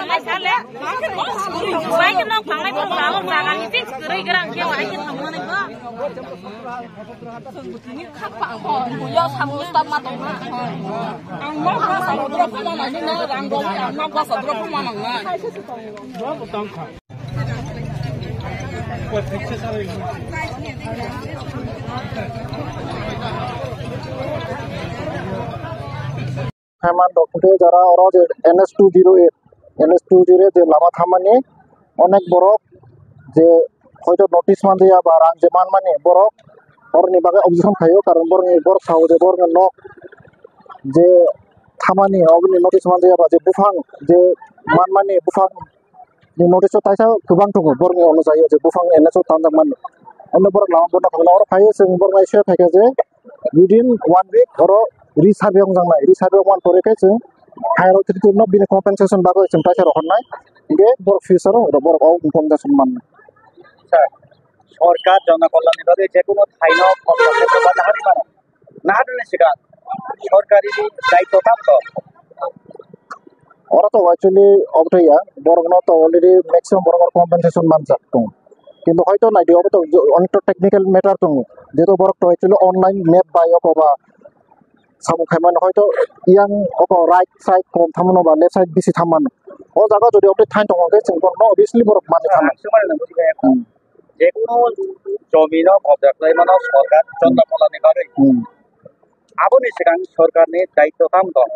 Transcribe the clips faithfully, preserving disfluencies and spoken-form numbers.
phangnai sale. Bai khe nok phangnai borok tabok jaga ni fix kwrwi gra hwnkhe wahai khe thangmani bo. Buya samung stop ma tongma. Ang nok basa dura phama nai ni na rang rong ang nok basa dura phama nang nai. Haiman rok hwnkhe jara oro je N S two zero eight, N S two zero eight je lama thammani onek borok je hoito notice manliya ba rang je manmani borok oroni bagwi objection khaio, karon borokni borok sao je borokni nok je thammani oboni notice manliya ba je buphang je manmani buphang ni notice o taisa kwbang tongo, borokni ono jaio je buphang N S o tanjakmani. Omo borok lama borok no oro phaiwi chwng borok bai se phaikha je within one week oro re-survey wngjaknai, re-survey wngmani pore khe chwng higher authority no bini compensation bagwi chwng taisa rohornai, hinkhe borok future o borok o compensation mannai. Sir, sorkar jonokolyanni bagwi jekunu thaino khoroksa khe bwbaja harwi mano. Naharnani swkang sorkari daitw tamo to. Oro to actually obotwi ya, borokno to already maximum borok compensation manjak tongo. Kintu hoito naidi obo to jo-, onek to technical matter tongo. Jeto borok to actually online map bai oko ba samung khaimani hoito yang oko right side kom thamano ba left side bisi thammano. O jaga jodi obotwi thain tongo khe chwng borokno obviously borok manwi thangna. Ang swmani nang bujibai. Hmm. Jekunu jomino kobja khlaimano sorkar jonokolyanni bagwi. Hmm. Aboni swkang sorkarni daitw tamo tong?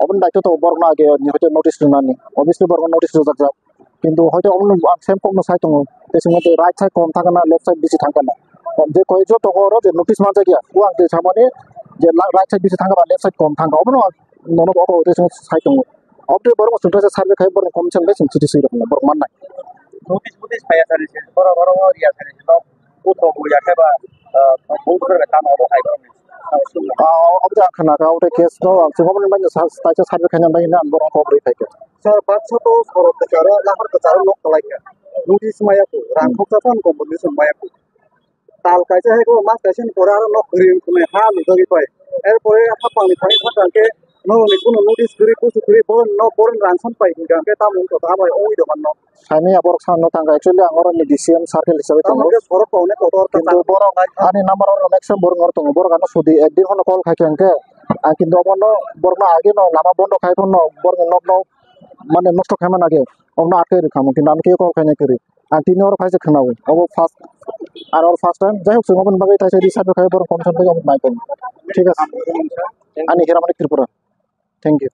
Oboni daitw to borokno age ni hoite notice rwnani. Obviously borokno notice rwjakjak. Kintu hoite obono ang same kokno sai tongo. Tei chwng right side kom thangkha na left side bisi thangkha na. Je koi joto ko oro je notice manjak ya. O ang je samani je la-, right side bisi thangkha ba left side kom thangkha. Obono nono oro tei chwng sai tongo. Oboni borok chwng kaisa survey khai borok kom chwng bai chwng chiti swi rokno borok mannai. Notice, notice phaiya sani se, borok, borok o riya sani se, no, uthok uya khe ba, ah, bung bung khe tamo bo hai borok ni. Ah, oboni ang khna kha, oboni case no, ang chwng oboni bai sa-, kaisa survey khaina bai hwnwi ang borok kok rwi phai kha. Sir, baksa to sorok kwcharo, lahar kwcharo nok kwlai kha. Notice maya ku, rang Hmm. khoksa phano compensation maya ku. Tal kaisa hai ko mas kaisa ni pore aro nok kwrwi wngkhe ha nujagwi pai. Erpore hapang ni thani thang khe nok ni kuno notice kwrwi, kusu kwrwi, borok nok borok ni rang san pai hwnkhe tamo wngkha tamo bai ongwi dogan nok. Saimanya borok sano thangkha, actually ang oro ni D C M circle hisabe tongo. Tamo khe sorok kok ne kotor khe Kintu borok ani number oro next time borok oro tongo, borok ano sudi ekdin hono call khai khe hwnkhe, ang kintu obono borokno age no lama bondo khai phano borokni nokno mane nosto khaima nage, obono atkai rwkha mo, kintu ano khe call khaina kwrwi. Ang tini oro khaisa khwnao, obo first, aro first time, jai hok, chwng oboni bagwi taisa research khai borok commission bai obo nai tongo. Thik ase. Ani Hiramani Tripura. Thank you.